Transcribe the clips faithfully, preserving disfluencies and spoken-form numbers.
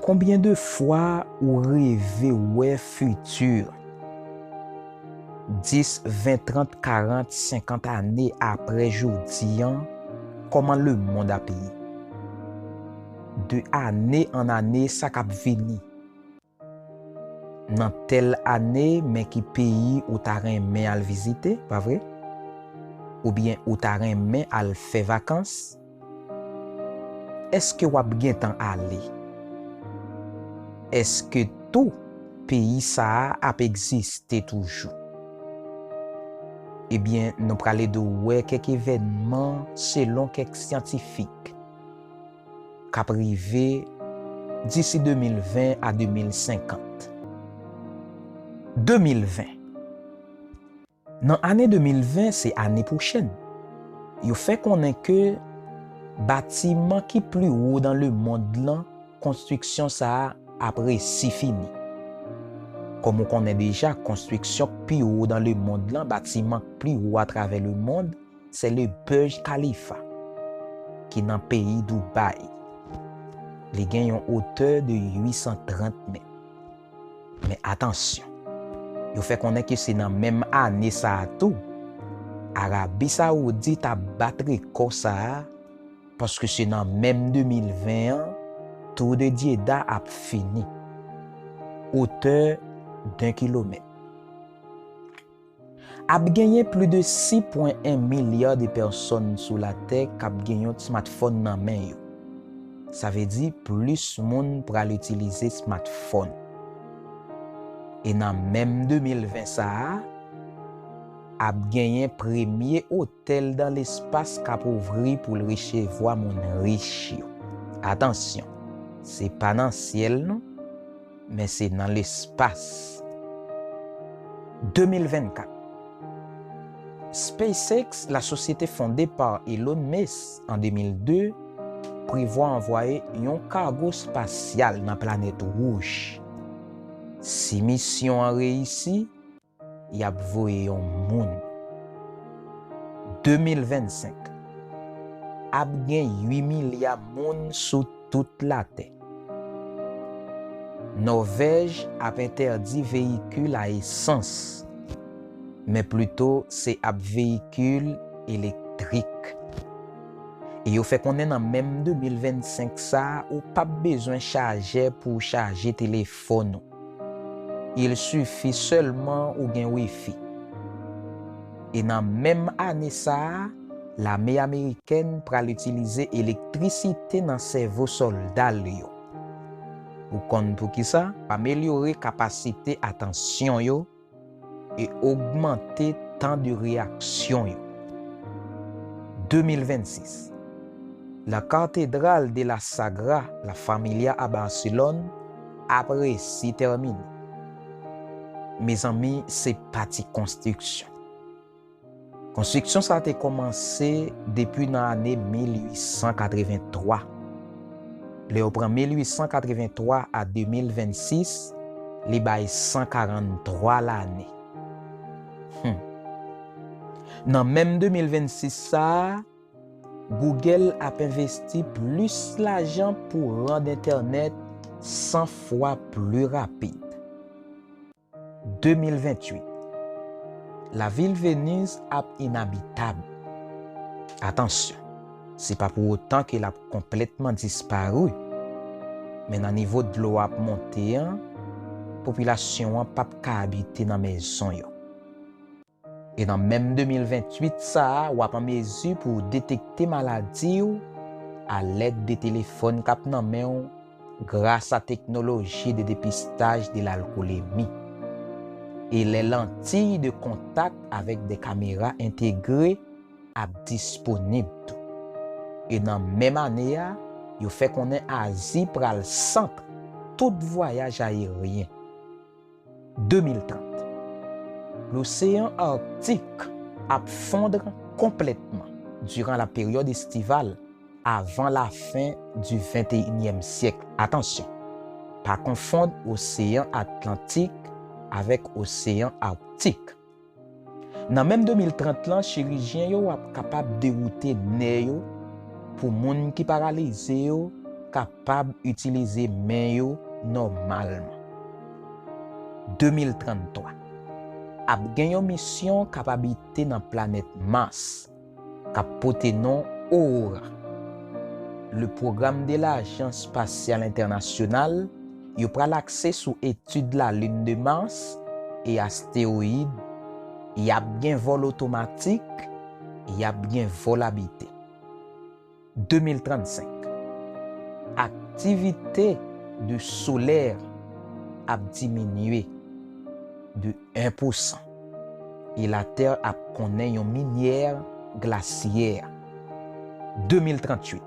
Konbyen de fwa ou reve wè fiti? Dis, ven, trant, karant, senkant ane apre jodi an, kòman lemonn ap ye? De ane an ane, sa k ap vini. Nan tèl ane, men ki peyi ou ta renmen al vizite, pa vre? Oubyen ou ta renmen al fè vakans? Èske w ap gentan ale? Èske tou peyi sa a ap egziste toujou? Ebyen, nou prale dwe wè kèk evènman selon kèk syantifik k ap rive disi de mil ven a de mil senkant. De mil ven. Nan ane de mil ven, se ane pwochèn. Yo fè konnen ke batiman ki pli wo nan lemonn lan, konstriksyon sa a ap resi fini. Kòm ou konnen deja, konstriksyon k pi wo nan lemonn lan, batiman k pli wo atravè lemonn, se le Burj Khalifa, ki nan peyi Dubai. Li gen yon otè de uit san trant mèt. Men atansyon, yo fè konnen ke se nan menm ane sa a tou, Arabi Sawoudit ap bat rekò sa a, paske se nan menm de mil ven an, Tour de Jeddah ap fini. Otè de kilomèt. Ap genyen plis de sis pwen en milya de pèsòn sou latè k ap gen yon smartphone nan men yo. Sa vle di plis moun pral itilize smartphone. E nan menm de mil ven sa a, ap genyen premye otèl nan lespas k ap ouvri pou l resevwa moun rich yo. Atansyon, se pa nan syèl non, men se nan lespas. De mil vennkat. SpaceX, la sosyete fonde pa Elon Musk an de mil de, prevwa anvwaye yon kago espasyal nan planèt wouj. Si misyon an reyisi, y ap voye yon moun. De mil vennsenk. Ap gen uit milya moun sou tout latè. Nòvèj ap entèdi veyikil a esans, men plito se ap veyikil elektrik. E yo fè konnen nan menm de mil vennsenk sa a, ou p ap bezwen chajè pou w chaje telefòn ou. Il sifi sèlman ou gen wifi. E nan menm ane sa a, lame amerikèn pral itilize elektrisite nan sèvo sòlda l yo. Ou konn poukisa? Amelyore kapasite atansyon yo e ogmante tan de reyaksyon yo. De mil vennsis. La Catedral de la Sagrada Familia a Barcelone ap resi tèmine. Mezanmi, se pa ti konstriksyon. Konstriksyon sa te kòmanse depi nan ane mil uit san katrevenntwa. Lè yo pran mil uit san katrevenntwa a de mil vennsis, li bay san karanntwa lane. Hmm. Nan menm de mil vennsis sa a, Google ap envesti plis lajan pou rann entènèt san fwa pli rapid. De mil venntuit. Lavil Veniz ap inabitab. Atansyon, se pa pou otan ke l ap konplètman dispari, men nan nivo dlo ap monte an, popilasyon an p ap ka abite nan mezon yo. E nan menm de mil venntuit sa a, w ap an mezi pou w detekte maladi w alèd de telefòn k ap nan men w gras a teknoloji de depistaj de lalkolemi. E lè lantiy de kontak avèk de kamera entegre ap disponib tou. E nan menm ane a, yo fè konnen Azi pral sant tout vwayaj ayeryen. De mil trant. Loseyan Arktik ap fonn konplètman diran la peryòd estival avan lafen di venteyinyèm syèk. Atansyon, pa konfonn Oseyan Atlantik avèk Oseyan Arktik. Nan menm de mil trant lan, chirijyen yo ap kapab dewoute nè yo pou moun ki paralize yo kapab itilize men yo nòmalman. De mil tranntwa. Ap gen yon misyon k ap abite nan planèt Mas, k ap pote non Aurora. Le Programme de l'Agence Spatiale Internationale, yo pral akse sou etid lalin de Mas e astewoyid, y ap gen vòl otomatik, y ap gen vòl abite. De mil trannsenk. Aktivite de solè ap diminye de en pousan e Latè ap konnen yon minyè glasyè. De mil tranntuit.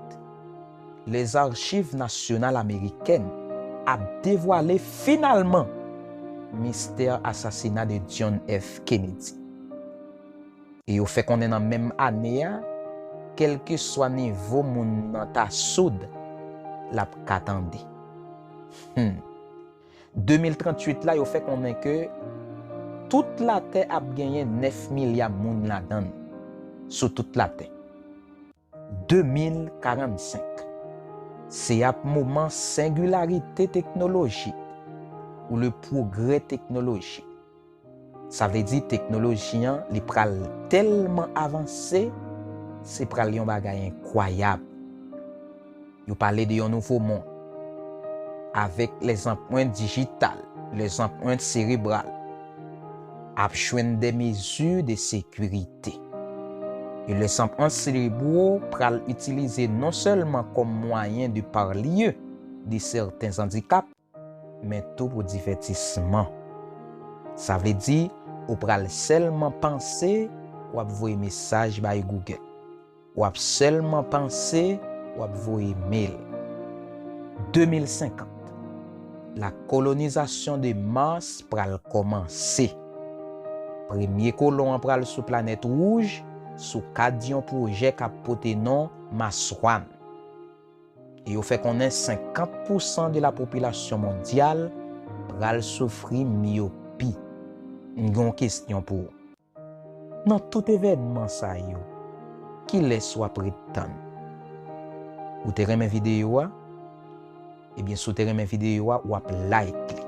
Les Archives Nationales Américaines ap devwale finalman mistè asasina de John F. Kennedy. E yo fè konnen nan menm ane a, kèlkeswa nivo moun nan ta soud, l ap ka tande. Hmm. De mil tranntuit la, yo fè konnen ke tout Latè ap genyen nèf milya moun ladan l, sou tout Latè. De mil karannsenk. Se ap moman sengilarite teknolojik ou le pwogrè teknolojik. Sa vle di teknoloji an, li pral tèlman avanse, se pral yon bagay enkwayab. Yo pale de yon nouvo mond, avèk les empreintes digitales, les empreintes cérébrales, ap jwenn de mezi de sekirite. E les empreintes cérébrales pral itilize non sèlman kòm mwayen de parlye de sèten andikap, men tou pou divètisman. Sa vle di, ou pral sèlman panse, w ap voye mesaj bay Google. W ap sèlman panse, w ap voye mail. De mil senkant. La colonisation de Mars pral kòmanse. Premye kolon an pral sou planèt wouj, sou kad yon pwojè k ap pote non Mars One. E yo fè konnen senkant pousan de la popilasyon mondyal pral soufri miyopi. M gen yon kesyon pou ou. Nan tout evènman sa yo, kilès w ap ret tann? Ou te renmen videyo a? Ebyen, si w te renmen videyo a, w ap like li.